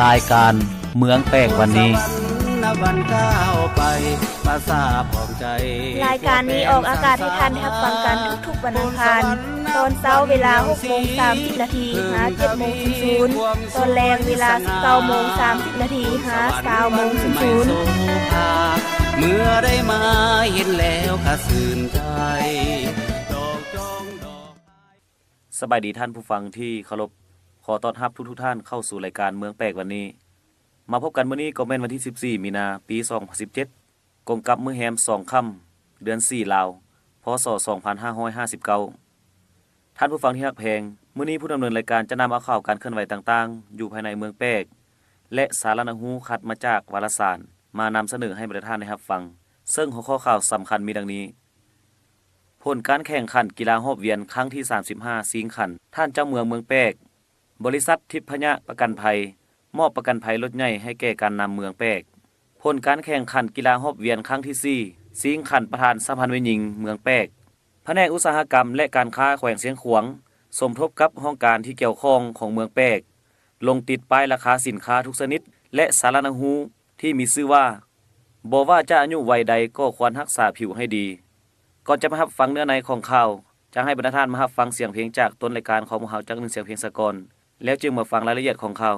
ລາຍການເມືອງແປກວັນນີ້. ລາຍການນີ້ອອກອາກາດໃຫ້ທ່ານໄດ້ຮັບຟັງກັນທຸກໆວັນອັງຄານ ຕອນເຊົ້າເວລາຫົກໂມງສາມສິບນາທີຫາເຈັດໂມງສູນໆ, ຕອນແລງເວລາສິບເກົ້າໂມງສາມສິບນາທີຫາຊາວໂມງສູນໆ. ເມື່ອໄດ້ມາເຫັນແລ້ວກະຊື່ນໃຈ ດອກຈອງດອກ. ສະບາຍດີທ່ານຜູ້ຟັງທີ່ເຄົາລົບ, ຂໍຕ້ອນຮັບທຸກໆທ່ານເຂົ້າສູ່ລາຍການເມືອງແປກວັນນີ້. ມາພົບກັນມື້ນີ້ກໍແມ່ນວັນທີສິບສີ່ ມີນາ ປີສອງພັນສິບເຈັດ ກົງກັບມື້ແຮມສອງຄ່ຳ ເດືອນສີ່ລາວ ພ.ສ. ສອງພັນຫ້າຮ້ອຍຫ້າສິບເກົ້າ. ທ່ານຜູ້ຟັງທີ່ຮັກແພງ, ມື້ນີ້ຜູ້ດຳເນີນລາຍການຈະນຳເອົາຂ່າວການເຄື່ອນໄຫວຕ່າງໆ ຢູ່ພາຍໃນເມືອງແປກ ແລະ ສາລະນະຮູ້ຄັດມາຈາກວາລະສານ ມານຳສະເໜີໃຫ້ບັນດາທ່ານໄດ້ຮັບຟັງ, ເຊິ່ງຫົວຂໍ້ຂ່າວສຳຄັນມີດັ່ງນີ້. ຜົນການແຂ່ງຂັນກິລາຮອບວຽນຄັ້ງທີສາມສິບຫ້າ ຊິງຂັນທ່ານເຈົ້າເມືອງເມືອງແປກ, ບໍລິສັດທິບພະຍະປະກັນໄພ ມອບປະກັນໄພລົດໃຫຍ່ໃຫ້ແກ່ການນຳເມືອງແປກ. ຜົນການແຂ່ງຂັນກິລາຮອບວຽນຄັ້ງທີສີ່ ຊິງຂັນປະທານສະຫະພັນແມ່ຍິງເມືອງແປກ. ພະແນກອຸດສາຫະກຳ ແລະ ການຄ້າແຂວງຊຽງຂວາງ ສົມທົບກັບຫ້ອງການທີ່ກ່ຽວຂ້ອງຂອງເມືອງແປກ ລົງຕິດປ້າຍລາຄາສິນຄ້າທຸກຊະນິດ ແລະ ສາລະນະຮູ້ທີ່ມີຊື່ວ່າ ບໍ່ວ່າຈະອາຍຸໄວໃດກໍຄວນຮັກສາຜິວໃຫ້ດີ. ກ່ອນຈະມາຮັບຟັງເນື້ອໃນຂອງຂ່າວ, ຈະໃຫ້ບັນດາທ່ານມາຮັບຟັງສຽງເພງຈາກຕົ້ນລາຍການຂອງພວກເຮົາຈັກໜຶ່ງສຽງເພງສາກ່ອນ, ແລ້ວຈຶ່ງມາຟັງລາຍລະອຽດຂອງຂ່າວ.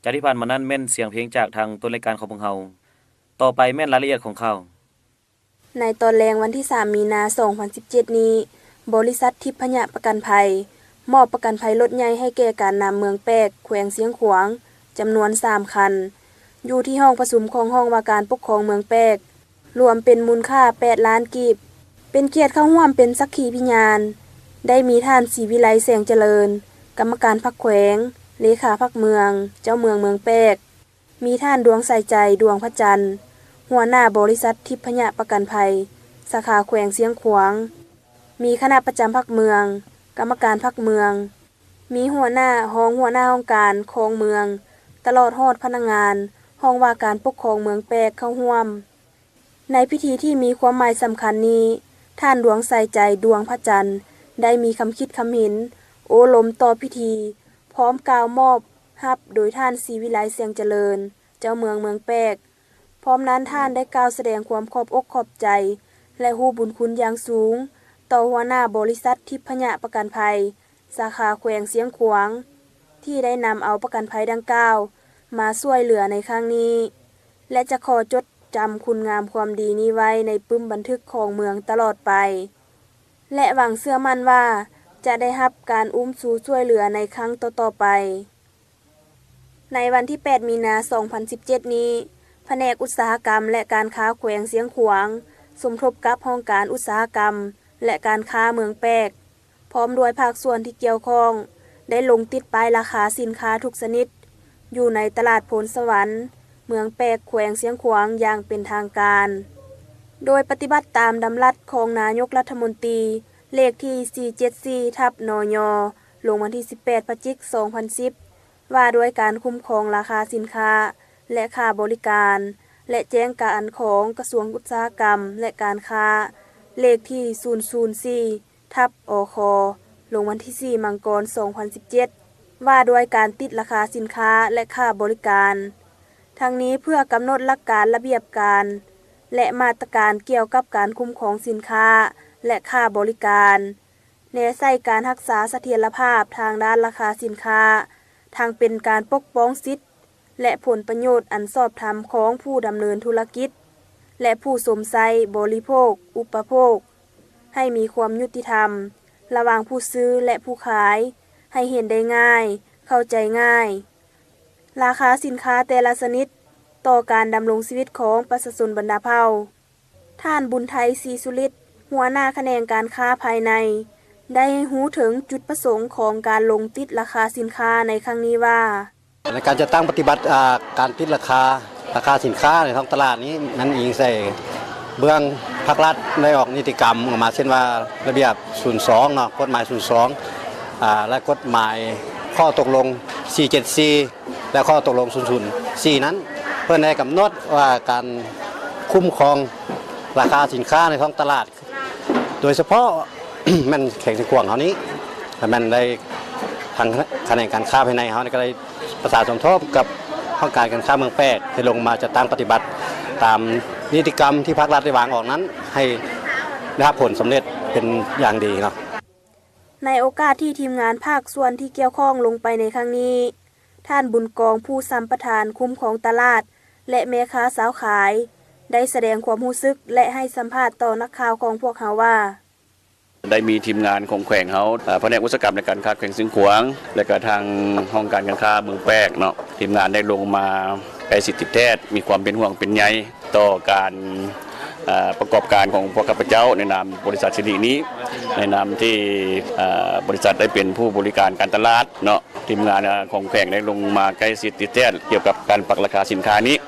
ຈາກທີ່ຜ່ານມານັ້ນແມ່ນສຽງເພງຈາກທາງຕົ້ນລາຍການຂອງພວກເຮົາ. ຕໍ່ໄປແມ່ນລາຍລະອຽດຂອງຂ່າວ. ໃນຕອນແລງວັນທີສາມ ມີນາ ສອງພັນສິບເຈັດນີ້, ບໍລິສັດທິບພະຍະປະກັນໄພ ມອບປະກັນໄພລົດໃຫຍ່ໃຫ້ແກ່ການນຳເມືອງແປກ ແຂວງຊຽງຂວາງ ຈຳນວນສາມຄັນ ຢູ່ທີ່ຫ້ອງປະຊຸມຂອງຫ້ອງວ່າການປົກຄອງເມືອງແປກ, ລວມເປັນມູນຄ່າແປດລ້ານກີບ. ເປັນກຽດເຂົ້າຮ່ວມເປັນສັກຂີພິຍານ ໄດ້ມີທ່ານ ສີວິໄລ ແສງຈະເລີນ ກຳມະການພັກແຂວງ, ເລຂາພັກເມືອງ, ເຈົ້າເມືອງເມືອງແປກ, ມີທ່ານ ດວງໃສໃຈ ດວງພະຈັນ ຫົວໜ້າບໍລິສັດທິບພະຍະປະກັນໄພ ສາຂາແຂວງຊຽງຂວາງ, ມີຄະນະປະຈຳພັກເມືອງ, ກຳມະການພັກເມືອງ, ມີຫົວໜ້າ, ຮອງຫົວໜ້າຫ້ອງການຂອງເມືອງ, ຕະຫຼອດຮອດພະນັກງານຫ້ອງວ່າການປົກຄອງເມືອງແປກເຂົ້າຮ່ວມ. ໃນພິທີທີ່ມີຄວາມໝາຍສຳຄັນນີ້, ທ່ານ ດວງໃສໃຈ ດວງພະຈັນ ໄດ້ມີຄຳຄິດຄຳເຫັນ, ໂອ້ລົມຕໍ່ພິທີ, ພ້ອມກ່າວມອບຮັບໂດຍທ່ານ ສີວິໄລ ແສງຈະເລີນ ເຈົ້າເມືອງເມືອງແປກ. ພ້ອມນັ້ນທ່ານໄດ້ກ່າວສະແດງຄວາມຂອບອົກຂອບໃຈ ແລະ ຮູ້ບຸນຄຸນຢ່າງສູງຕໍ່ຫົວໜ້າບໍລິສັດທິບພະຍະປະກັນໄພ ສາຂາແຂວງຊຽງຂວາງ ທີ່ໄດ້ນຳເອົາປະກັນໄພດັ່ງກ່າວມາຊ່ວຍເຫຼືອໃນຄັ້ງນີ້ ແລະ ຈະຂໍຈົດຈຳຄຸນງາມຄວາມດີນີ້ໄວ້ໃນປຶ້ມບັນທຶກຂອງເມືອງຕະຫຼອດໄປ ແລະ ຫວັງເຊື່ອໝັ້ນວ່າຈະໄດ້ຮັບການອຸ້ມຊູຊ່ວຍເຫຼືອໃນຄັ້ງຕໍ່ໆໄປ. ໃນວັນທີແປດ ມີນາ ສອງພັນສິບເຈັດນີ້, ພະແນກອຸດສາຫະກຳ ແລະ ການຄ້າແຂວງຊຽງຂວາງ ສົມທົບກັບຫ້ອງການອຸດສາຫະກຳ ແລະ ການຄ້າເມືອງແປກ ພ້ອມດ້ວຍພາກສ່ວນທີ່ກ່ຽວຂ້ອງ ໄດ້ລົງຕິດປ້າຍລາຄາສິນຄ້າທຸກຊະນິດ ຢູ່ໃນຕະຫຼາດໂພນສະຫວັນ ເມືອງແປກ ແຂວງຊຽງຂວາງຢ່າງເປັນທາງການ, ໂດຍປະຕິບັດຕາມດຳລັດຂອງນາຍົກລັດຖະມົນຕີ ເລກທີ ສີ່ເຈັດສີ່ ທັບ ນຍ ລົງວັນທີ ສິບແປດ ພະຈິກ ສອງພັນສິບ ວ່າດ້ວຍການຄຸ້ມຄອງລາຄາສິນຄ້າ ແລະ ຄ່າບໍລິການ ແລະ ແຈ້ງການຂອງກະຊວງອຸດສາຫະກຳ ແລະ ການຄ້າ ເລກທີ ສູນສູນສີ່ ທັບ ອຄ ລົງວັນທີ ສີ່ ມັງກອນ ສອງພັນສິບເຈັດ ວ່າດ້ວຍການຕິດລາຄາສິນຄ້າ ແລະ ຄ່າບໍລິການ. ທັງນີ້ເພື່ອກຳນົດຫຼັກການລະບຽບການ ແລະ ມາດຕະການກ່ຽວກັບການຄຸ້ມຄອງສິນຄ້າ ແລະ ຄ່າບໍລິການ, ແນໃສ່ການຮັກສາສະຖຽນລະພາບທາງດ້ານລາຄາສິນຄ້າ, ທັງເປັນການປົກປ້ອງສິດ ແລະ ຜົນປະໂຫຍດອັນຊອບທຳຂອງຜູ້ດຳເນີນທຸລະກິດ ແລະ ຜູ້ຊົມໃຊ້ບໍລິໂພກ ອຸປະໂພກ ໃຫ້ມີຄວາມຍຸຕິທຳລະຫວ່າງຜູ້ຊື້ ແລະ ຜູ້ຂາຍ ໃຫ້ເຫັນໄດ້ງ່າຍ, ເຂົ້າໃຈງ່າຍ. ລາຄາສິນຄ້າແຕ່ລະຊະນິດຕໍ່ການດຳລົງຊີວິດຂອງປະຊາຊົນບັນດາເຜົ່າ. ທ່ານ ບຸນໄທ ສີສຸລິດ ຫົວໜ້າຂະແໜງການຄ້າພາຍໃນ ໄດ້ໃຫ້ຮູ້ເຖິງຈຸດປະສົງຂອງການລົງຕິດລາຄາສິນຄ້າໃນຄັ້ງນີ້ວ່າ, ໃນການຈັດຕັ້ງປະຕິບັດ ອາ ການຕິດລາຄາ ລາຄາສິນຄ້າໃນທ້ອງຕະຫຼາດນີ້ ມັນອີງໃສ່ເບື້ອງພາກລັດໄດ້ອອກນິຕິກຳອອກມາ ເຊັ່ນວ່າ ລະບຽບສູນສອງເນາະ, ກົດໝາຍສູນສອງ ອາ ແລະ ກົດໝາຍຂໍ້ຕົກລົງ ສີ່ເຈັດສີ່ ແລະ ຂໍ້ຕົກລົງ ສູນສູນສີ່ ນັ້ນ ເພິ່ນໄດ້ກຳນົດວ່າການຄຸ້ມຄອງລາຄາສິນຄ້າໃນທ້ອງຕະຫຼາດ ໂດຍສະເພາະ ແມ່ນແຂວງຊຽງຂວາງເຮົານີ້ ແມ່ນໄດ້ ທາງຂະແໜງການຄ້າພາຍໃນເຮົານີ້ກໍໄດ້ປະສານສົມທົບກັບຫ້ອງການການຄ້າເມືອງແປກ ໃຫ້ລົງມາຈັດຕັ້ງປະຕິບັດຕາມນິຕິກຳທີ່ພາກລັດໄດ້ວາງອອກນັ້ນ ໃຫ້ໄດ້ຮັບຜົນສຳເລັດເປັນຢ່າງດີເນາະ. ໃນໂອກາດທີ່ທີມງານພາກສ່ວນທີ່ກ່ຽວຂ້ອງລົງໄປໃນຄັ້ງນີ້, ທ່ານ ບຸນກອງ ຜູ້ສຳປະທານຄຸ້ມຄອງຕະຫຼາດ ແລະ ແມ່ຄ້າຊາວຂາຍ ໄດ້ສະແດງຄວາມຮູ້ສຶກ ແລະ ໃຫ້ສຳພາດຕໍ່ນັກຂ່າວຂອງພວກເຮົາວ່າ, ໄດ້ມີທີມງານຂອງແຂວງເຮົາ, ອາ, ພະແນກອຸດສາຫະກຳ ແລະ ການຄ້າແຂວງຊຽງຂວາງ ແລະ ກະທາງຫ້ອງການການຄ້າເມືອງແປກເນາະ, ທີມງານໄດ້ລົງມາໃກ້ຊິດຕິດແທດ, ມີຄວາມເປັນຫ່ວງເປັນໃຍຕໍ່ການ, ອາ, ປະກອບການຂອງພວກຂ້າພະເຈົ້າໃນນາມບໍລິສັດສິລິນີ້, ໃນນາມທີ່, ອາ, ບໍລິສັດໄດ້ເປັນຜູ້ບໍລິການການຕະຫຼາດເນາະ. ທີມງານຂອງແຂວງໄດ້ລົງມາໃກ້ຊິດຕິດແທດກ່ຽວກັບການປັກລາຄາສິນຄ້ານີ້,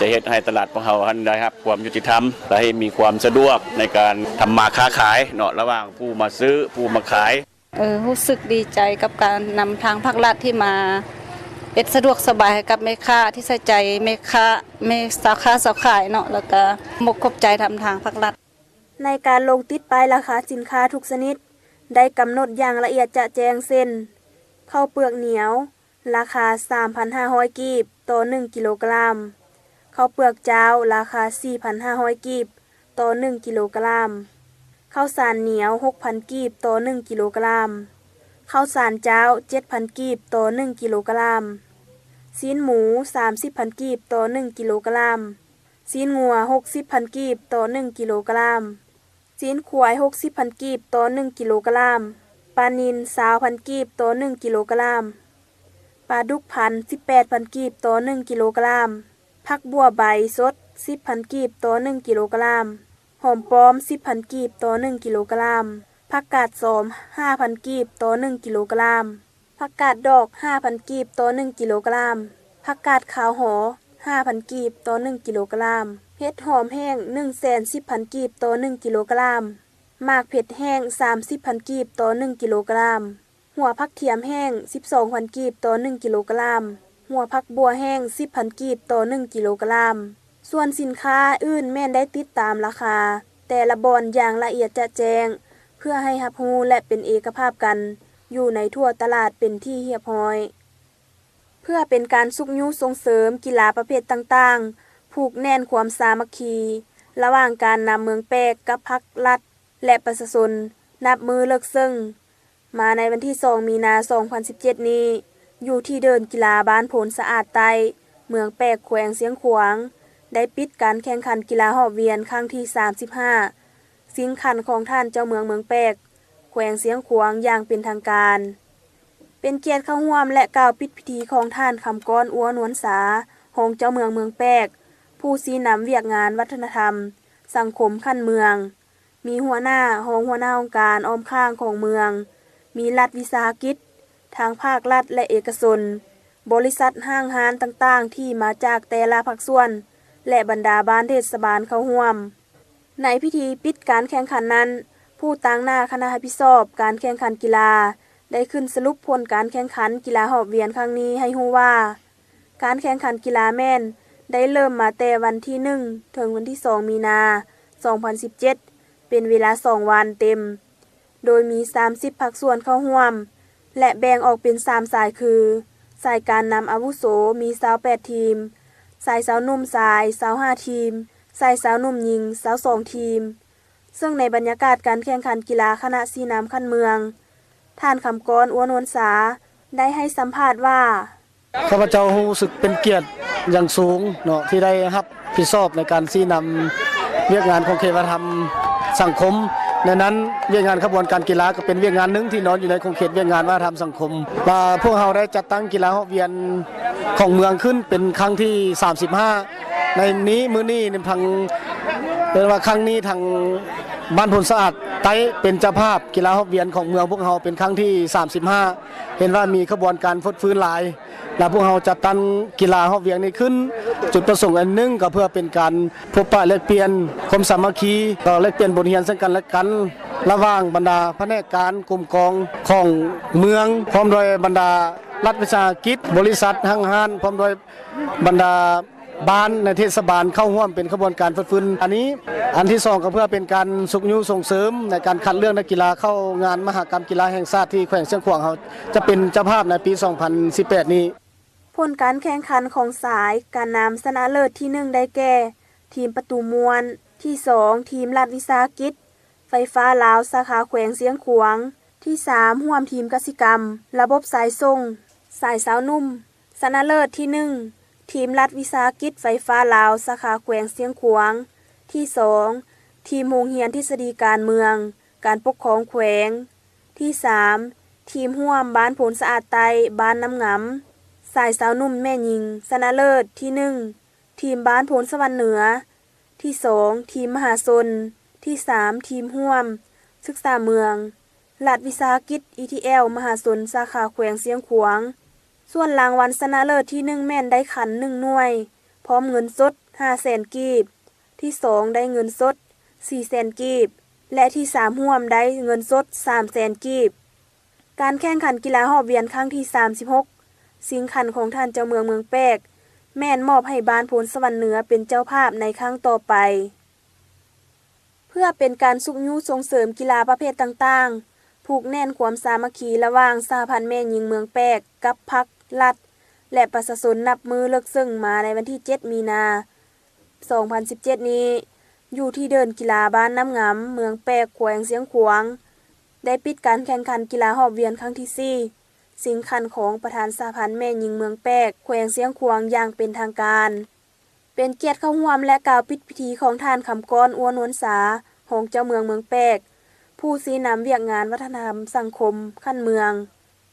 ຈະເຮັດໃຫ້ຕະຫຼາດພວກເຮົາຫັ້ນໄດ້ຮັບຄວາມຍຸຕິທຳ ແລະ ໃຫ້ມີຄວາມສະດວກໃນການທຳມາຄ້າຂາຍເນາະ ລະຫວ່າງຜູ້ມາຊື້ ຜູ້ມາຂາຍ. ເອີ ຮູ້ສຶກດີໃຈກັບການນຳທາງພາກລັດທີ່ມາເຮັດສະດວກສະບາຍໃຫ້ກັບແມ່ຄ້າ ທີ່ໃສ່ໃຈແມ່ຄ້າ ແມ່ຊາວຄ້າຊາວຂາຍເນາະ, ແລ້ວກະຂອບອົກຂອບໃຈນຳທາງພາກລັດ. ໃນການລົງຕິດປ້າຍລາຄາສິນຄ້າທຸກຊະນິດ ໄດ້ກຳນົດຢ່າງລະອຽດຈະແຈ້ງ ເຊັ່ນ ເຂົ້າເປືອກໜຽວ ລາຄາສາມພັນຫ້າຮ້ອຍກີບຕໍ່ໜຶ່ງກິໂລກຣາມ, ເຂົ້າເປືອກຈ້າວ ລາຄາສີ່ພັນຫ້າຮ້ອຍກີບຕໍ່ໜຶ່ງກິໂລກຣາມ, ເຂົ້າສານໜຽວຫົກພັນກີບຕໍ່ໜຶ່ງກິໂລກຣາມ, ເຂົ້າສານຈ້າວເຈັດພັນກີບຕໍ່ໜຶ່ງກິໂລກຣາມ. ຊີ້ນໝູ ສາມສິບພັນກີບຕໍ່ໜຶ່ງກິໂລກຣາມ, ຊີ້ນງົວ ຫົກສິບພັນກີບຕໍ່ໜຶ່ງກິໂລກຣາມ, ຊີ້ນຄວາຍ ຫົກສິບພັນກີບຕໍ່ໜຶ່ງກິໂລກຣາມ, ປານິນ ຊາວພັນກີບຕໍ່ໜຶ່ງກິໂລກຣາມ, ປາດຸກພັນ ສິບແປດພັນກີບຕໍ່ໜຶ່ງກິໂລກຣາມ, ຜັກບົວໃບສົດ ສິບພັນກີບຕໍ່ໜຶ່ງກິໂລກຣາມ, ຫອມປ້ອມ ສິບພັນກີບຕໍ່ໜຶ່ງກິໂລກຣາມ, ຜັກກາດຊອມ ຫ້າພັນກີບຕໍ່ໜຶ່ງກິໂລກຣາມ, ຜັກກາດດອກ ຫ້າພັນກີບຕໍ່ໜຶ່ງກິໂລກຣາມ, ຜັກກາດຂາວຫໍ່ ຫ້າພັນກີບຕໍ່ໜຶ່ງກິໂລກຣາມ, ເຫັດຫອມແຫ້ງ ໜຶ່ງແສນສິບພັນກີບຕໍ່ໜຶ່ງກິໂລກຣາມ, ໝາກເຜັດແຫ້ງ ສາມສິບພັນກີບຕໍ່ໜຶ່ງກິໂລກຣາມ, ຫົວຜັກທຽມແຫ້ງ ສິບສອງພັນກີບຕໍ່ໜຶ່ງກິໂລກຣາມ, ຫົວຜັກບົວແຫ້ງ ສິບພັນກີບຕໍ່ໜຶ່ງກິໂລກຣາມ. ສ່ວນສິນຄ້າອື່ນແມ່ນໄດ້ຕິດຕາມລາຄາແຕ່ລະບ່ອນຢ່າງລະອຽດຈະແຈ້ງ ເພື່ອໃຫ້ຮັບຮູ້ ແລະ ເປັນເອກະພາບກັນຢູ່ໃນທົ່ວຕະຫຼາດເປັນທີ່ຮຽບຮ້ອຍ. ເພື່ອເປັນການຊຸກຍູ້ສົ່ງເສີມກິລາປະເພດຕ່າງໆ, ຜູກແໜ້ນຄວາມສາມັກຄີລະຫວ່າງການນຳເມືອງແປກກັບພັກລັດ ແລະ ປະຊາຊົນ ນັບມື້ເລິກເຊິ່ງ. ມາໃນວັນທີສອງ ມີນາ ສອງພັນສິບເຈັດນີ້, ຢູ່ທີ່ເດີ່ນກິລາບ້ານໂພນສະອາດໃຕ້ ເມືອງແປກ ແຂວງຊຽງຂວາງ ໄດ້ປິດການແຂ່ງຂັນກິລາຮອບວຽນຄັ້ງທີສາມສິບຫ້າ ຊິງຂັນຂອງທ່ານເຈົ້າເມືອງເມືອງແປກ ແຂວງຊຽງຂວາງຢ່າງເປັນທາງການ. ເປັນກຽດເຂົ້າຮ່ວມ ແລະ ກ່າວປິດພິທີຂອງທ່ານ ຄຳກ້ອນ ອົວນວນສາ ຮອງເຈົ້າເມືອງເມືອງແປກ ຜູ້ຊີ້ນຳວຽກງານວັດທະນະທຳ ສັງຄົມຂັ້ນເມືອງ, ມີຫົວໜ້າ, ຮອງຫົວໜ້າຫ້ອງການອ້ອມຂ້າງຂອງເມືອງ, ມີລັດວິສາຫະກິດ, ທາງພາກລັດ ແລະ ເອກະຊົນ, ບໍລິສັດ, ຫ້າງຮ້ານຕ່າງໆ ທີ່ມາຈາກແຕ່ລະພາກສ່ວນ ແລະ ບັນດາບ້ານເທດສະບານເຂົ້າຮ່ວມ. ໃນພິທີປິດການແຂ່ງຂັນນັ້ນ, ຜູ້ຕາງໜ້າຄະນະຮັບຜິດຊອບການແຂ່ງຂັນກິລາ ໄດ້ຂຶ້ນສະຫຼຸບຜົນການແຂ່ງຂັນກິລາຮອບວຽນຄັ້ງນີ້ໃຫ້ຮູ້ວ່າ, ການແຂ່ງຂັນກິລາແມ່ນໄດ້ເລີ່ມມາແຕ່ວັນທີໜຶ່ງ ເຖິງວັນທີສອງ ມີນາ ສອງພັນສິບເຈັດ ເປັນເວລາສອງວັນເຕັມ, ໂດຍມີສາມສິບພາກສ່ວນເຂົ້າຮ່ວມ ແລະ ແບ່ງອອກເປັນສາມສາຍຄື ສາຍການນຳອາວຸໂສມີຊາວແປດທີມ, ສາຍຊາວໜຸ່ມຊາຍຊາວຫ້າທີມ, ສາຍຊາວໜຸ່ມຍິງຊາວສອງທີມ. ເຊິ່ງໃນບັນຍາກາດການແຂ່ງຂັນກິລາຄະນະຊີ້ນຳຂັ້ນເມືອງ, ທ່ານ ຄຳກ້ອນ ອົວນວນສາ ໄດ້ໃຫ້ສຳພາດວ່າ, ຂ້າພະເຈົ້າຮູ້ສຶກເປັນກຽດຢ່າງສູງເນາະ ທີ່ໄດ້ຮັບຜິດຊອບໃນການຊີ້ນຳວຽກງານຂອງເຂດວັດທະນະທຳສັງຄົມ. ໃນນັ້ນວຽກງານຂະບວນການກິລາກໍເປັນວຽກງານໜຶ່ງທີ່ນອນຢູ່ໃນຂົງເຂດວຽກງານວັດທະນະທຳສັງຄົມ ວ່າພວກເຮົາໄດ້ຈັດຕັ້ງກິລາຮອບວຽນຂອງເມືອງຂຶ້ນເປັນຄັ້ງທີສາມສິບຫ້າ ໃນນີ້ ມື້ນີ້ນີ້ພັງ ເອີ້ນວ່າຄັ້ງນີ້ທາງບ້ານໂພນສະອາດໃຕ້ເປັນເຈົ້າພາບກິລາຮອບວຽນຂອງເມືອງພວກເຮົາເປັນຄັ້ງທີສາມສິບຫ້າ ເຫັນວ່າມີຂະບວນການຟົດຟື້ນຫຼາຍ ແລະ ພວກເຮົາຈັດຕັ້ງກິລາຮອບວຽນນີ້ຂຶ້ນ ຈຸດປະສົງອັນໜຶ່ງກໍເພື່ອເປັນການພົບປະແລກປ່ຽນຄວາມສາມັກຄີ ກໍແລກປ່ຽນບົດຮຽນເຊິ່ງກັນແລະກັນ ລະຫວ່າງບັນດາພະແນກການກົມກອງຂອງເມືອງ ພ້ອມດ້ວຍບັນດາລັດວິສາຫະກິດ, ບໍລິສັດ, ຫ້າງຮ້ານ, ພ້ອມດ້ວຍບັນດາ ບ້ານໃນເທດສະບານເຂົ້າຮ່ວມເປັນຂະບວນການຟົດຟື້ນອັນນີ້. ອັນທີສອງກໍເພື່ອເປັນການຊຸກຍູ້ສົ່ງເສີມໃນການຄັດເລືອກນັກກິລາເຂົ້າງານມະຫະກຳກິລາແຫ່ງຊາດທີ່ແຂວງຊຽງຂວາງເຮົາຈະເປັນເຈົ້າພາບໃນປີສອງພັນສິບແປດນີ້. ຜົນການແຂ່ງຂັນຂອງສາຍການນຳຊະນະເລີດທີໜຶ່ງໄດ້ແກ່ ທີມປະຕູມ່ວນ, ທີສອງ ທີມລັດວິສາຫະກິດໄຟຟ້າລາວສາຂາແຂວງຊຽງຂວາງ, ທີສາມ ຮ່ວມທີມກະສິກຳ ລະບົບສາຍສົ່ງ, ສາຍຊາວໜຸ່ມ. ຊະນະເລີດທີໜຶ່ງ ທີມລັດວິສາຫະກິດໄຟຟ້າລາວສາຂາແຂວງຊຽງຂວາງ, ທີສອງ ທີມໂຮງຮຽນທິດສະດີການເມືອງ, ການປົກຄອງແຂວງ, ທີສາມ ທີມຮ່ວມບ້ານໂພນສະອາດໃຕ້, ບ້ານນ້ຳງຳ, ສາຍຊາວໜຸ່ມແມ່ຍິງ. ຊະນະເລີດທີໜຶ່ງ ທີມບ້ານໂພນສະຫວັນເໜືອ, ທີສອງ ທີມມະຫາຊົນ, ທີສາມ ທີມຮ່ວມສຶກສາເມືອງ, ລັດວິສາຫະກິດ ອີທີແອວ ມະຫາຊົນ ສາຂາແຂວງຊຽງຂວາງ. ສ່ວນລາງວັນຊະນະເລີດທີໜຶ່ງແມ່ນໄດ້ຂັນໜຶ່ງໜ່ວຍ ພ້ອມເງິນສົດຫ້າແສນກີບ, ທີສອງໄດ້ເງິນສົດສີ່ແສນກີບ ແລະ ທີສາມຮ່ວມໄດ້ເງິນສົດສາມແສນກີບ. ການແຂ່ງຂັນກິລາຮອບວຽນຄັ້ງທີສາມສິບຫົກ ຊິງຂັນຂອງທ່ານເຈົ້າເມືອງເມືອງແປກ ແມ່ນມອບໃຫ້ບ້ານໂພນສະຫວັນເໜືອເປັນເຈົ້າພາບໃນຄັ້ງຕໍ່ໄປ. ເພື່ອເປັນການຊຸກຍູ້ສົ່ງເສີມກິລາປະເພດຕ່າງໆ, ຜູກແໜ້ນຄວາມສາມັກຄີລະຫວ່າງສະຫະພັນແມ່ຍິງເມືອງແປກກັບພັກລັດ ແລະ ປະຊາຊົນນັບມື້ເລິກເຊິ່ງມາໃນວັນທີເຈັດ ມີນາ ສອງພັນສິບເຈັດນີ້ ຢູ່ທີ່ເດີ່ນກິລາບ້ານນ້ຳງຳ ເມືອງແປກ ແຂວງຊຽງຂວາງ ໄດ້ປິດການແຂ່ງຂັນກິລາຮອບວຽນຄັ້ງທີສີ່ ຊິງຂັນຂອງປະທານສະຫະພັນແມ່ຍິງເມືອງແປກ ແຂວງຊຽງຂວາງຢ່າງເປັນທາງການ. ເປັນກຽດເຂົ້າຮ່ວມ ແລະ ກ່າວປິດພິທີຂອງທ່ານ ຄຳກ້ອນ ອົວນວນສາ ຮອງເຈົ້າເມືອງເມືອງແປກ ຜູ້ຊີ້ນຳວຽກງານວັດທະນະທຳສັງຄົມຂັ້ນເມືອງ,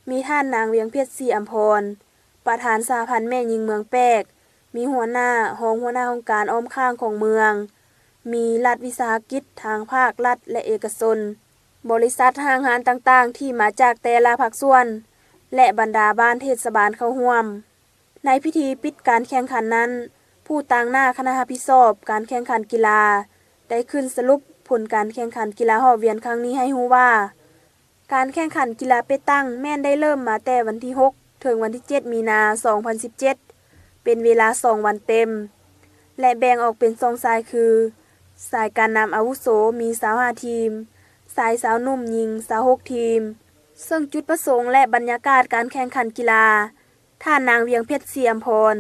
ມີທ່ານນາງ ວຽງເພັດ ສີອຳພອນ ປະທານສະຫະພັນແມ່ຍິງເມືອງແປກ, ມີຫົວໜ້າ, ຮອງຫົວໜ້າຫ້ອງການອ້ອມຂ້າງຂອງເມືອງ, ມີລັດວິສາຫະກິດທາງພາກລັດ ແລະ ເອກະຊົນ, ບໍລິສັດ, ຫ້າງຮ້ານຕ່າງໆ ທີ່ມາຈາກແຕ່ລະພາກສ່ວນ ແລະ ບັນດາບ້ານເທດສະບານເຂົ້າຮ່ວມ. ໃນພິທີປິດການແຂ່ງຂັນນັ້ນ, ຜູ້ຕາງໜ້າຄະນະຮັບຜິດຊອບການແຂ່ງຂັນກິລາ ໄດ້ຂຶ້ນສະຫຼຸບຜົນການແຂ່ງຂັນກິລາຮອບວຽນຄັ້ງນີ້ໃຫ້ຮູ້ວ່າ, ການແຂ່ງຂັນກິລາເປຕັງແມ່ນໄດ້ເລີ່ມມາແຕ່ວັນທີຫົກ ເຖິງວັນທີເຈັດ ມີນາ ສອງພັນສິບເຈັດ ເປັນເວລາສອງວັນເຕັມ ແລະ ແບ່ງອອກເປັນສອງສາຍຄື ສາຍການນຳອາວຸໂສມີຊາວຫ້າທີມ, ສາຍຊາວໜຸ່ມຍິງຊາວຫົກທີມ. ເຊິ່ງຈຸດປະສົງ ແລະ ບັນຍາກາດການແຂ່ງຂັນກິລາ ທ່ານນາງ ວຽງເພັດ ສີອຳພອນ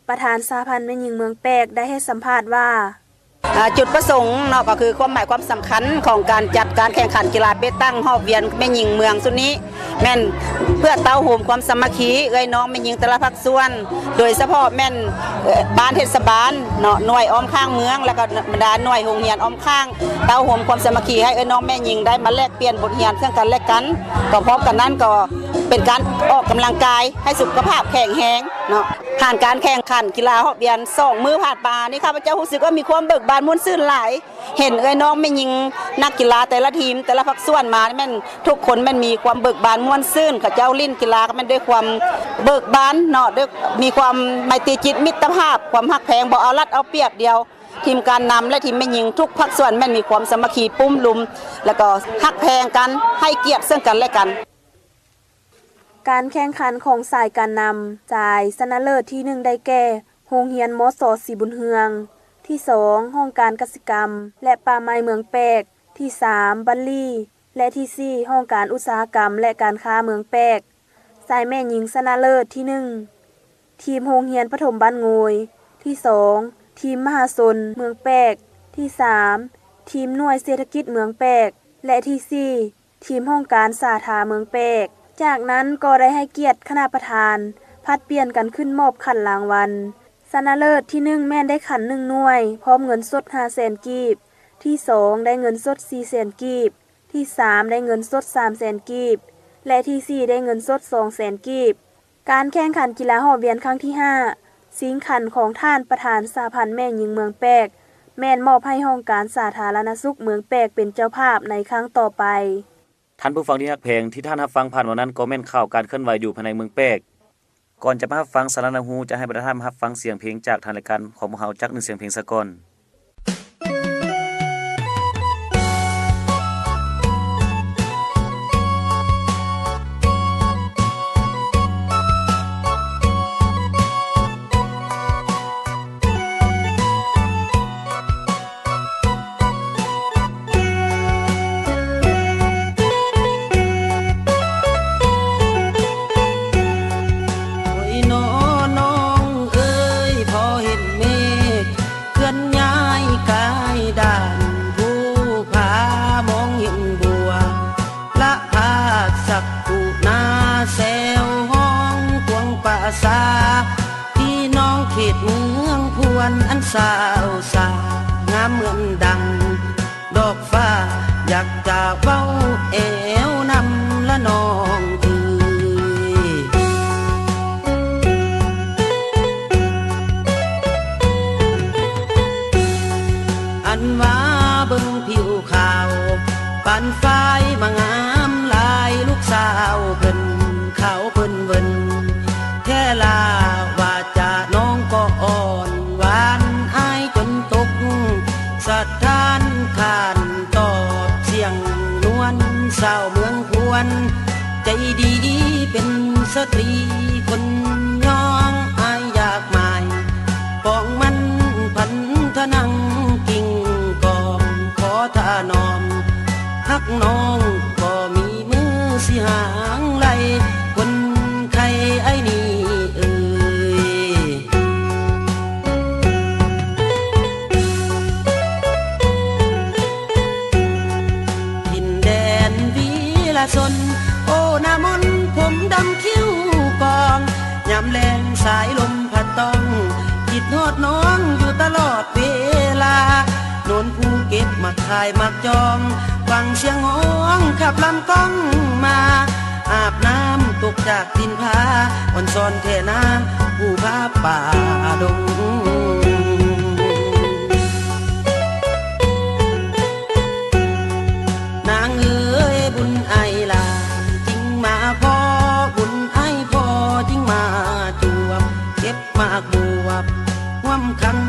ປະທານສະຫະພັນແມ່ຍິງເມືອງແປກ ໄດ້ໃຫ້ສຳພາດວ່າ, ອາ ຈຸດປະສົງເນາະ ກໍຄືຄວາມໝາຍຄວາມສຳຄັນຂອງການຈັດການແຂ່ງຂັນກິລາເປຕັງຮອບວຽນແມ່ຍິງເມືອງຊຸດນີ້ ແມ່ນເພື່ອເຕົ້າໂຮມຄວາມສາມັກຄີເອື້ອຍນ້ອງແມ່ຍິງແຕ່ລະພາກສ່ວນ ໂດຍສະເພາະແມ່ນ ເອີ ບ້ານເທດສະບານເນາະ ໜ່ວຍອ້ອມຂ້າງເມືອງ ແລ້ວກໍບັນດາໜ່ວຍໂຮງຮຽນອ້ອມຂ້າງ ເຕົ້າໂຮມຄວາມສາມັກຄີໃຫ້ເອື້ອຍນ້ອງແມ່ຍິງໄດ້ມາແລກປ່ຽນບົດຮຽນເຊິ່ງກັນແລະກັນ ກໍພ້ອມກັນນັ້ນກໍເປັນການອອກກຳລັງກາຍໃຫ້ສຸຂະພາບແຂງແຮງເນາະ. ຜ່ານການແຂ່ງຂັນກິລາຮອບວຽນສອງມື້ຜ່ານມານີ້ ຂ້າພະເຈົ້າຮູ້ສຶກວ່າມີຄວາມເບີກບານມ່ວນຊື່ນຫຼາຍ ເຫັນເອື້ອຍນ້ອງແມ່ຍິງນັກກິລາແຕ່ລະທີມ ແຕ່ລະພາກສ່ວນມາ ແມ່ນທຸກຄົນແມ່ນມີຄວາມເບີກບານມ່ວນຊື່ນ ເຂົາເຈົ້າຫຼິ້ນກິລາກໍແມ່ນດ້ວຍຄວາມເບີກບານເນາະ ດ້ວຍ ມີຄວາມໄມຕີຈິດມິດຕະພາບ ຄວາມຮັກແພງ ບໍ່ເອົາລັດເອົາປຽບດຽວ ທີມການນຳ ແລະ ທີມແມ່ຍິງທຸກພາກສ່ວນແມ່ນມີຄວາມສາມັກຄີປຸ້ມລຸມ ແລ້ວກໍຮັກແພງກັນ ໃຫ້ກຽດເຊິ່ງກັນແລະກັນ. ການແຂ່ງຂັນຂອງສາຍການນຳ ສາຍຊະນະເລີດທີໜຶ່ງໄດ້ແກ່ ໂຮງຮຽນ ມສ ສີບຸນເຮືອງ, ທີສອງ ຫ້ອງການກະສິກຳ ແລະ ປ່າໄມ້ເມືອງແປກ, ທີສາມ ບັນລີ ແລະ ທີສີ່ ຫ້ອງການອຸດສາຫະກຳ ແລະ ການຄ້າເມືອງແປກ. ສາຍແມ່ຍິງຊະນະເລີດທີໜຶ່ງ ທີມໂຮງຮຽນປະຖົມບ້ານໂງຍ, ທີສອງ ທີມມະຫາຊົນເມືອງແປກ, ທີສາມ ທີມໜ່ວຍເສດຖະກິດເມືອງແປກ ແລະ ທີສີ່ ທີມຫ້ອງການສາທາເມືອງແປກ. ຈາກນັ້ນກໍໄດ້ໃຫ້ກຽດຄະນະປະທານ ຜັດປ່ຽນກັນຂຶ້ນມອບຂັນລາງວັນ. ຊະນະເລີດທີໜຶ່ງແມ່ນໄດ້ຂັນໜຶ່ງໜ່ວຍ ພ້ອມເງິນສົດຫ້າແສນກີບ, ທີສອງໄດ້ເງິນສົດສີ່ແສນກີບ, ທີສາມໄດ້ເງິນສົດສາມແສນກີບ ແລະ ທີສີ່ໄດ້ເງິນສົດສອງແສນກີບ. ການແຂ່ງຂັນກິລາຮອບວຽນຄັ້ງທີຫ້າ ຊິງຂັນຂອງທ່ານປະທານສະຫະພັນແມ່ຍິງເມືອງແປກ ແມ່ນມອບໃຫ້ຫ້ອງການສາທາລະນະສຸກເມືອງແປກເປັນເຈົ້າພາບໃນຄັ້ງຕໍ່ໄປ. ທ່ານຜູ້ຟັງທີ່ຮັກແພງ, ທີ່ທ່ານຮັບຟັງຜ່ານມານັ້ນກໍແມ່ນຂ່າວການເຄື່ອນໄຫວຢູ່ພາຍໃນເມືອງແປກ. ກ່ອນຈະມາຮັບຟັງສາລະໜ້າຮູ້, ຈະໃຫ້ບັນດາທ່ານມາຮັບຟັງສຽງເພງຈາກທາງລາຍການຂອງພວກເຮົາຈັກໜຶ່ງສຽງເພງສາກ່ອນ. ໂອ້ຍ ນ້ອ ນ້ອງເອີຍ ພໍເຫັນເມກ ເຄື່ອນຍ້າຍກາຍດ້ານ ພູຜາມອງເຫັນບົວ ລະພາກສັກກຸນາ ແຊວຮ້ອງກວາງປາສາ ພີ່ນ້ອງເຂດເມືອງພວນ ອັນສາວສາງາມເໝືອນດັ່ງ ດອກຟ້າ ຢາກຈະເວົ້າແອວນຳລະນ້ອງເອີຍ. ອັນວ່າເບິ່ງຜິວຂາວ ປານຝ້າຍມາງາມຫຼາຍ ລູກສາວເພິ່ນຂາວເພິ່ນເວີນ ແທ້ລະວາຈານ້ອງກໍອ່ອນຫວານ ອາຍຈົນຕົກສະ ທ່ານຂານຕອບສຽງນວນ ສາວເມືອງພວນ ໃຈດີເປັນສະຕຣີຄົນຍອງ ອາຍຢາກໝາຍປອງໝັ້ນພັນທະນັງ ກິ່ງກອມຂໍຖະໜອມ ຮັກນ້ອງບໍ່ມີມືຊິຫາງໄລ່ ຄົນໄຂ້ອ້າຍນີ້ເອີຍ. ດິນແດນວີລະຊົນ ໂອ້ ໜ້າມົນຜົມດຳຄິ້ວ ແລງສາຍລົມພັດຕ້ອງ ຄິດຮອດນ້ອງຢູ່ຕະຫຼອດເວລາ ໂນນພູເກັບໝາກຄາຍໝາກຈອງ ຟັງສຽງຮ້ອງຂັບລຳກ້ອງມາ ອາບນ້ຳຕົກຈາກຕີນຜາ ອ່ອນຊ້ອນແທ່ນ້ຳພູຜາປ່າດົງ. ນາງເອີຍ ບຸນອ້າຍຫຼາຍຈຶ່ງມາພໍ້ ບຸນອ້າຍພໍ້ຈຶ່ງມາຈວບ ເກັບໝາກບວບຮ່ວມຂັນ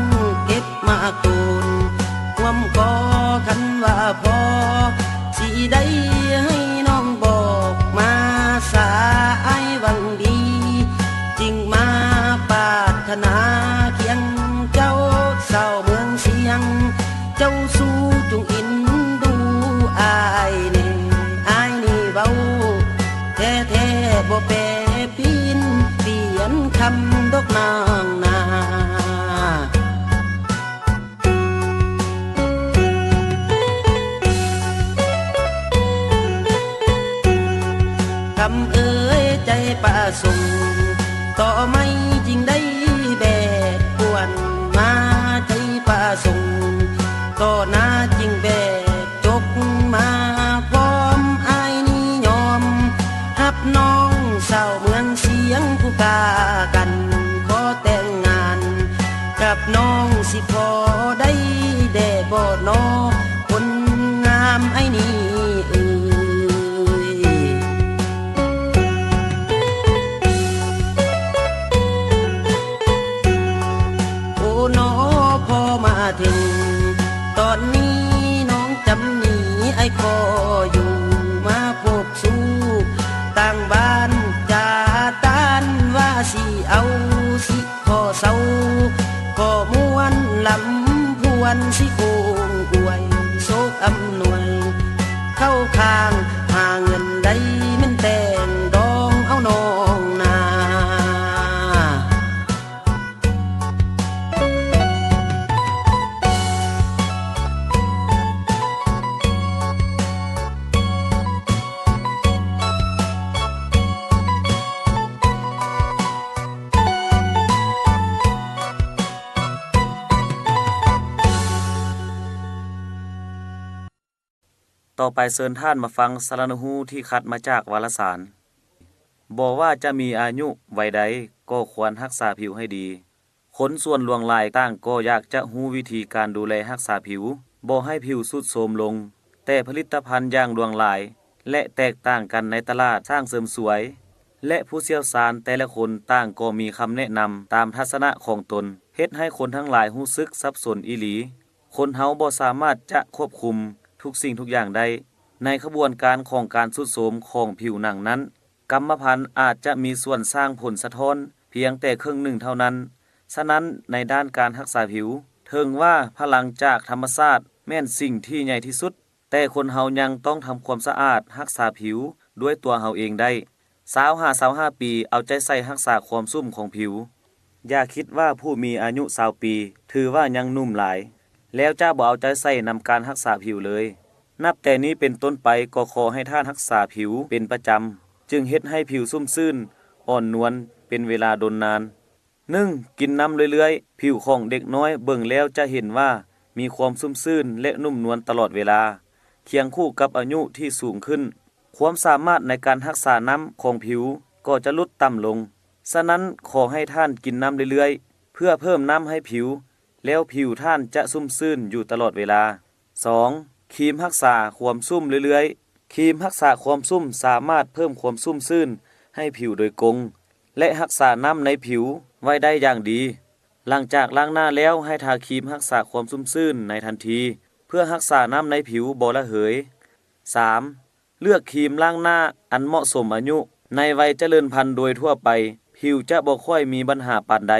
ເກັບໝາກໂຕນຮ່ວມກໍ ຄັນວ່າພໍ້ ຊິໄດ້ໃຫ້ນ້ອງບອກມາສາ ອ້າຍຫວັງດີ ຈຶ່ງມາປາດຖະໜາຄຽງເຈົ້າ ຊາວເມືອງຊຽງ ເຈົ້າສູ່ຈົ່ງເອັນດູອ້າຍແດ່ ອ້າຍນີ້ເວົ້າແທ້ໆ ບໍ່ແປປິ່ນປ່ຽນຄຳດອກນາງນາ. ຄຳເອີຍໃຈປະສົງ ຕໍ່ໄມ້ຈຶ່ງໄດ້ແບກກວນມາ ໃຈປະສົງຕໍ່ໜ້າຈຶ່ງແບກ ຈົກມາພ້ອມ ອ້າຍນີ້ຍອມຮັບນ້ອງ ຊາວເມືອງຊຽງຜູ້ກ້າກັນ ຂໍແຕ່ງງານກັບນ້ອງ ຊິພໍໄດ້ແດ່ບໍ່ນໍ ຄົນງາມອ້າຍນີ້ເອີຍ. ໂອ້ນໍ ພໍມາເຖິງຕອນນີ້ ນ້ອງຈຳນີ້ອ້າຍຂໍຢູ່ມາພົບສູ່ ຕ່າງບ້ານຈາຕ້ານວ່າຊິເອົາ ຊິຂໍເຊົາ ຂໍມ່ວນລຳພວນ ຊິໂຄງອວຍໂຊກອຳນວຍ ເຂົ້າຂ້າງຫາເງິນໄດ້ ແມ່ນແຕ່ງດອງເອົານ້ອງນາ. ຕໍ່ໄປເຊີນທ່ານມາຟັງສາລະນຸຮູ້ທີ່ຂັດມາຈາກວາລະສານ. ບໍ່ວ່າຈະມີອາຍຸໄວໃດ ກໍຄວນຮັກສາຜິວໃຫ້ດີ. ຄົນສ່ວນຫຼວງຫຼາຍຕ່າງກໍຢາກຈະຮູ້ວິທີການດູແລຮັກສາຜິວ ບໍ່ໃຫ້ຜິວຊຸດໂຊມລົງ, ແຕ່ຜະລິດຕະພັນຢ່າງຫຼວງຫຼາຍ ແລະ ແຕກຕ່າງກັນໃນຕະຫຼາດຊ່າງເສີມສວຍ ແລະ ຜູ້ຊ່ຽວຊານແຕ່ລະຄົນຕ່າງກໍມີຄຳແນະນຳຕາມທັດສະນະຂອງຕົນ, ເຮັດໃຫ້ຄົນທັງຫຼາຍຮູ້ສຶກສັບສົນອີ່ຫຼີ. ຄົນເຮົາບໍ່ສາມາດຈະຄວບຄຸມທຸກສິ່ງທຸກຢ່າງໄດ້. ໃນຂະບວນການຂອງການຊຸດໂຊມຂອງຜິວໜັງນັ້ນ, ກຳມະພັນອາດຈະມີສ່ວນສ້າງຜົນສະທ້ອນພຽງແຕ່ເຄິ່ງໜຶ່ງເທົ່ານັ້ນ. ສະນັ້ນ, ໃນດ້ານການຮັກສາຜິວ, ເຖິງວ່າພະລັງຈາກທຳມະຊາດແມ່ນສິ່ງທີ່ໃຫຍ່ທີ່ສຸດ, ແຕ່ຄົນເຮົາຍັງຕ້ອງທຳຄວາມສະອາດຮັກສາຜິວດ້ວຍຕົວເຮົາເອງໄດ້. ຊາວຫາຊາວຫ້າປີ ເອົາໃຈໃສ່ຮັກສາຄວາມຊຸ່ມຂອງຜິວ. ຢ່າຄິດວ່າຜູ້ມີອາຍຸຊາວປີ ຖືວ່າຍັງໜຸ່ມຫຼາຍ ແລ້ວຈະບໍ່ເອົາໃຈໃສ່ນຳການຮັກສາຜິວເລີຍ. ນັບແຕ່ນີ້ເປັນຕົ້ນໄປ ກໍຂໍໃຫ້ທ່ານຮັກສາຜິວເປັນປະຈຳ, ຈຶ່ງເຮັດໃຫ້ຜິວຊຸ່ມຊື່ນ, ອ່ອນນວນເປັນເວລາດົນນານ. ໜຶ່ງ, ກິນນ້ຳເລື້ອຍໆ. ຜິວຂອງເດັກນ້ອຍເບິ່ງແລ້ວຈະເຫັນວ່າມີຄວາມຊຸ່ມຊື່ນ ແລະ ນຸ້ມນວນຕະຫຼອດເວລາ, ຄຽງຄູ່ກັບອາຍຸທີ່ສູງຂຶ້ນ, ຄວາມສາມາດໃນການຮັກສານ້ຳຂອງຜິວກໍຈະຫຼຸດຕ່ຳລົງ. ສະນັ້ນ, ຂໍໃຫ້ທ່ານກິນນ້ຳເລື້ອຍໆ ເພື່ອເພີ່ມນ້ຳໃຫ້ຜິວ, ແລ້ວຜິວທ່ານຈະຊຸ່ມຊື່ນຢູ່ຕະຫຼອດເວລາ. ສອງ, ຄຣີມຮັກສາຄວາມຊຸ່ມເລື້ອຍໆ. ຄຣີມຮັກສາຄວາມຊຸ່ມສາມາດເພີ່ມຄວາມຊຸ່ມຊື່ນໃຫ້ຜິວໂດຍກົງ ແລະ ຮັກສານ້ຳໃນຜິວໄວ້ໄດ້ຢ່າງດີ. ຫຼັງຈາກລ້າງໜ້າແລ້ວ ໃຫ້ທາຄຣີມຮັກສາຄວາມຊຸ່ມຊື່ນໃນທັນທີ ເພື່ອຮັກສານ້ຳໃນຜິວບໍ່ລະເຫີຍ. ສາມ, ເລືອກຄຣີມລ້າງໜ້າອັນເໝາະສົມອາຍຸ. ໃນໄວຈະເລີນພັນໂດຍທົ່ວໄປ, ຜິວຈະບໍ່ຄ່ອຍມີບັນຫາປານໃດ.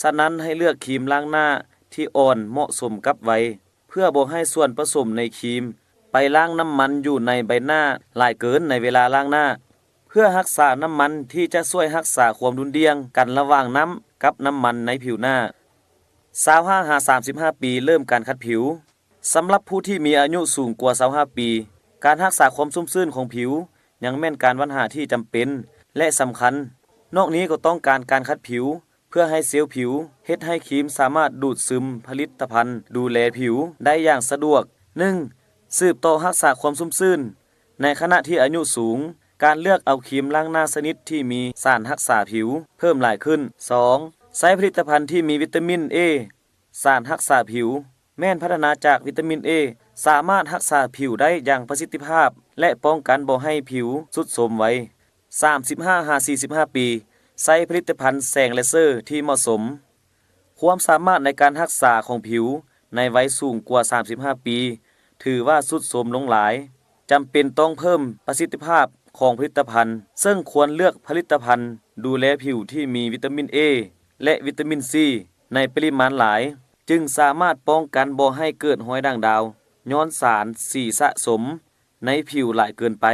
ສະນັ້ນ, ໃຫ້ເລືອກຄຣີມລ້າງໜ້າທີ່ອ່ອນເໝາະສົມກັບໄວ, ເພື່ອບໍ່ໃຫ້ສ່ວນປະສົມໃນຄຣີມໄປລ້າງນ້ຳມັນຢູ່ໃນໃບໜ້າຫຼາຍເກີນໃນເວລາລ້າງໜ້າ, ເພື່ອຮັກສານ້ຳມັນທີ່ຈະຊ່ວຍຮັກສາຄວາມດຸ່ນດ່ຽງກັນລະຫວ່າງນ້ຳກັບນ້ຳມັນໃນຜິວໜ້າ. ຊາວຫ້າຫາສາມສິບຫ້າປີ ເລີ່ມການຂັດຜິວ. ສຳລັບຜູ້ທີ່ມີອາຍຸສູງກວ່າຊາວຫ້າປີ, ການຮັກສາຄວາມຊຸ່ມຊື່ນຂອງຜິວຍັງແມ່ນການບັນຫາທີ່ຈຳເປັນ ແລະ ສຳຄັນ. ນອກນີ້ກໍຕ້ອງການການຂັດຜິວ ເພື່ອໃຫ້ເຊວຜິວເຮັດໃຫ້ຄຣີມສາມາດດູດຊຶມຜະລິດຕະພັນດູແລຜິວໄດ້ຢ່າງສະດວກ. ໜຶ່ງ ສືບຕໍ່ຮັກສາຄວາມຊຸ່ມຊື່ນ. ໃນຂະນະທີ່ອາຍຸສູງ, ການເລືອກເອົາຄຣີມລ້າງໜ້າຊະນິດທີ່ມີສານຮັກສາຜິວເພີ່ມຫຼາຍຂຶ້ນ. ສອງ ໃຊ້ຜະລິດຕະພັນທີ່ມີວິຕາມິນເອ, ສານຮັກສາຜິວ ແມ່ນພັດທະນາຈາກວິຕາມິນເອ ສາມາດຮັກສາຜິວໄດ້ຢ່າງປະສິດທິພາບ ແລະ ປ້ອງກັນບໍ່ໃຫ້ຜິວຊຸດໂຊມໄວ. ສາມສິບຫ້າຫາສີ່ສິບຫ້າປີ, ໃຊ້ຜະລິດຕະພັນແສງເລເຊີທີ່ເໝາະສົມ. ຄວາມສາມາດໃນການຮັກສາຂອງຜິວໃນໄວສູງກວ່າສາມສິບຫ້າປີ ຖືວ່າຊຸດໂຊມລົງຫຼາຍ, ຈຳເປັນຕ້ອງເພີ່ມປະສິດທິພາບຂອງຜະລິດຕະພັນ, ເຊິ່ງຄວນເລືອກຜະລິດຕະພັນດູແລຜິວທີ່ມີວິຕາມິນເອ ແລະ ວິຕາມິນຊີໃນປະລິມານຫຼາຍ, ຈຶ່ງສາມາດປ້ອງກັນບໍ່ໃຫ້ເກີດຮອຍດ່າງດາວ ຍ້ອນສານສີສະສົມ ໃນຜິວຫຼາຍເກີນໄປ.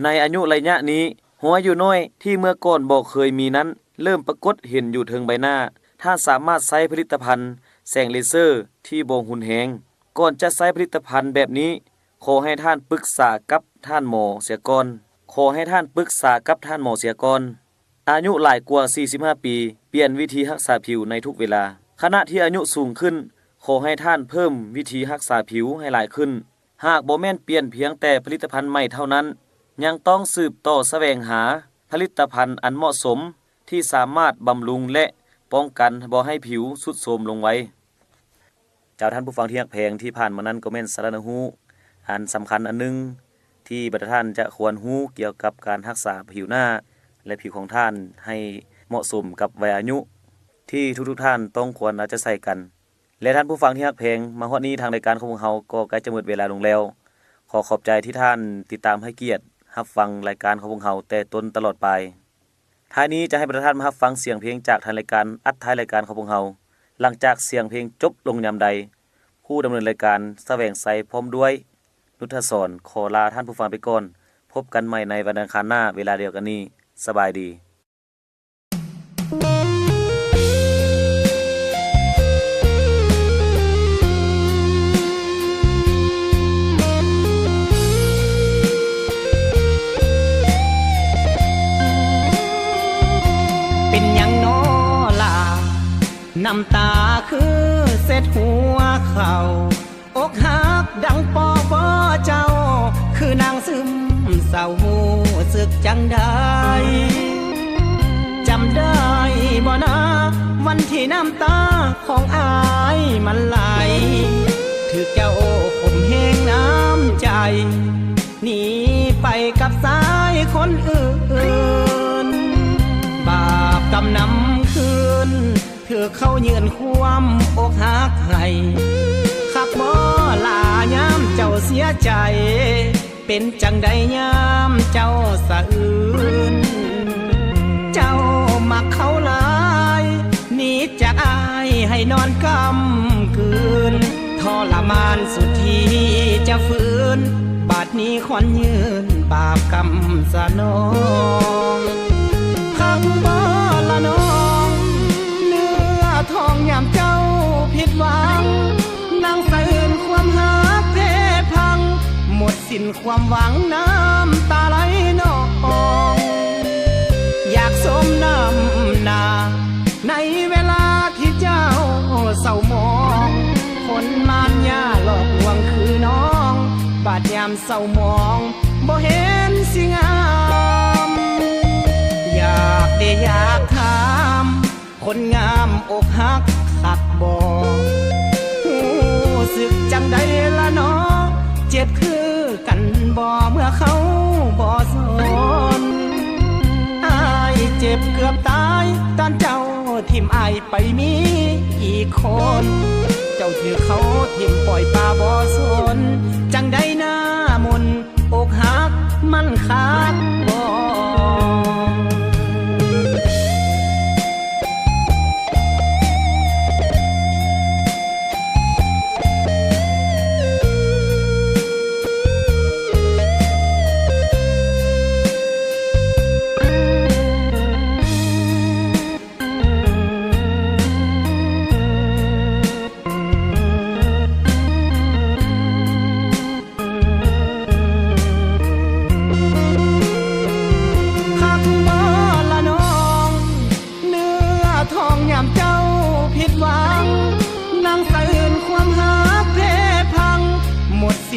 ໃນອາຍຸໄລຍະນີ້, ຮອຍຢູ່ນ້ອຍທີ່ເມື່ອກ່ອນບໍ່ເຄີຍມີນັ້ນ ເລີ່ມປາກົດເຫັນຢູ່ເທິງໃບໜ້າ. ທ່ານສາມາດໃຊ້ຜະລິດຕະພັນແສງເລເຊີທີ່ບໍ່ຮຸນແຮງ. ກ່ອນຈະໃຊ້ຜະລິດຕະພັນແບບນີ້, ຂໍໃຫ້ທ່ານປຶກສາກັບທ່ານໝໍເສຍກ່ອນ. ຂໍໃຫ້ທ່ານປຶກສາກັບທ່ານໝໍເສຍກ່ອນ. ອາຍຸຫຼາຍກວ່າສີ່ສິບຫ້າປີ, ປ່ຽນວິທີຮັກສາຜິວໃນທຸກເວລາ. ຂະນະທີ່ອາຍຸສູງຂຶ້ນ, ຂໍໃຫ້ທ່ານເພີ່ມວິທີຮັກສາຜິວໃຫ້ຫຼາຍຂຶ້ນ. ຫາກບໍ່ແມ່ນປ່ຽນພຽງແຕ່ຜະລິດຕະພັນໃໝ່ເທົ່ານັ້ນ, ຍັງຕ້ອງສືບຕໍ່ສະແຫວງຫາຜະລິດຕະພັນອັນເໝາະສົມ ທີ່ສາມາດບຳລຸງ ແລະ ປ້ອງກັນບໍ່ໃຫ້ຜິວຊຸດໂຊມລົງໄວ. ເຈົ້າ, ທ່ານຜູ້ຟັງທີ່ຮັກແພງ, ທີ່ຜ່ານມານັ້ນກໍແມ່ນສາລະໜ້າຮູ້ອັນສຳຄັນອັນໜຶ່ງ ທີ່ບັນດາທ່ານຈະຄວນຮູ້ກ່ຽວກັບການຮັກສາຜິວໜ້າ ແລະ ຜິວຂອງທ່ານໃຫ້ເໝາະສົມກັບໄວອາຍຸ ທີ່ທຸກໆທ່ານຕ້ອງຄວນເອົາໃຈໃສ່ກັນ. ແລະ ທ່ານຜູ້ຟັງທີ່ຮັກແພງ, ມາຮອດນີ້ທາງລາຍການຂອງພວກເຮົາກໍໃກ້ຈະໝົດເວລາລົງແລ້ວ. ຂໍຂອບໃຈທີ່ທ່ານຕິດຕາມໃຫ້ກຽດຮັບຟັງລາຍການຂອງພວກເຮົາແຕ່ຕົ້ນຕະຫຼອດປາຍ. ທ້າຍນີ້ຈະໃຫ້ບັນດາທ່ານມາຮັບຟັງສຽງເພງຈາກທາງລາຍການ ອັດທ້າຍລາຍການຂອງພວກເຮົາ. ຫຼັງຈາກສຽງເພງຈົບລົງຍາມໃດ, ຜູ້ດຳເນີນລາຍການ ສະແຫວງໄຊ ພ້ອມດ້ວຍ ນຸດທະສອນ ຂໍລາທ່ານຜູ້ຟັງໄປກ່ອນ. ພົບກັນໃໝ່ໃນວັນອັງຄານໜ້າເວລາດຽວກັນນີ້. ສະບາຍດີ. ເປັນຫຍັງນໍລະ ນ້ຳຕາຄືເຊັດຫົວເຂົ່າ? ອົກຫັກດັ່ງປໍບໍ່ເຈົ້າ ຄືນາງຊຶມເສົ້າ ຮູ້ສຶກຈັ່ງໃດ? ຈຳໄດ້ບໍ່ນາ ວັນທີ່ນ້ຳຕາຂອງອ້າຍມັນໄຫຼ ຖືກເຈົ້າຂົ່ມເຫງນ້ຳໃຈ ໜີໄປກັບຊາຍຄົນອື່ນ. ບາບກຳນຳຄືນ ຖືກເຂົາຍື່ນຄວາມອົກຫັກໃຫ້ ຄັກບໍ່ລາຍາມເຈົ້າເສຍໃຈ? ເປັນຈັ່ງໃດຍາມເຈົ້າສະອື່ນ? ເຈົ້າມັກເຂົາຫຼາຍ ໜີຈາກອ້າຍໃຫ້ນອນກຳກືນ ທໍລະມານສຸດທີ່ຈະຟື້ນ ບາດນີ້ຄວນຍື່ນ ບາບກຳສະໜອງ. ຄັກບໍ່ລະນ້ອງ ເນື້ອທອງຍາມເຈົ້າຜິດຫວັງ ນາງສະອື່ນຄວາມຮັກເພພັງ ໝົດສິ້ນຄວາມຫວັງນ້ຳຕາໄຫຼນອງ. ຢາກສົມນ້ຳໜ້າ ໃນເວລາທີ່ເຈົ້າເສົ້າໝອງ ຄົນມານຍາຫຼອກລວງຄືນ້ອງ ບາດຍາມເສົ້າໝອງ ບໍ່ເຫັນຊິງາມ. ຢາກເດຢາກຖາມ ຄົນງາມອົກຫັກຄັກບໍ່? ຮູ້ສຶກຈັ່ງໃດລະໜໍ? ເຈັບຄືກັນບໍ່ເມື່ອເຂົາບໍ່ສົນ? ອ້າຍເຈັບເກືອບຕາຍ ຕອນເຈົ້າຖິ້ມອ້າຍໄປມີອີກຄົນ. ເຈົ້າຖືກເຂົາຖິ້ມປ່ອຍປ່າບໍ່ສົນ ຈັ່ງໃດໜ້າມົນ ອົກຫັກມັນຄັກບໍ່?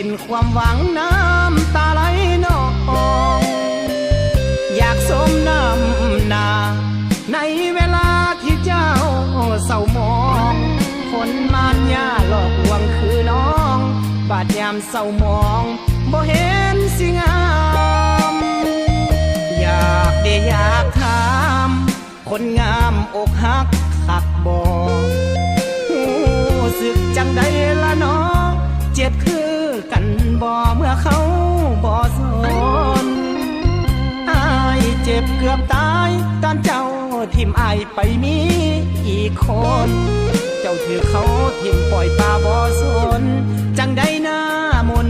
ເປັນຄວາມຫວັງນ້ຳຕາໄຫຼນອງ ຢາກສົມນ້ຳໜ້າ ໃນເວລາທີ່ເຈົ້າເສົ້າໝອງ ຄົນມານຍາຫຼອກລວງຄືນ້ອງ ບາດຍາມເສົ້າໝອງ ບໍ່ເຫັນຊິງາມ ຢາກເດ ຢາກຖາມ ຄົນງາມອົກຫັກຄັກບໍ່? ຮູ້ສຶກຈັ່ງໃດລະໜໍ? ເຈັບຄືກັນບໍ່ເມື່ອເຂົາບໍ່ສົນ? ອ້າຍເຈັບເກືອບຕາຍ ຕອນເຈົ້າຖິ້ມອ້າຍໄປມີອີກຄົນ ເຈົ້າຖືກເຂົາຖິ້ມປ່ອຍປ່າບໍ່ສົນ ຈັ່ງໃດໜ້າມົນ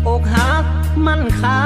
ອົກຫັກມັນຄາ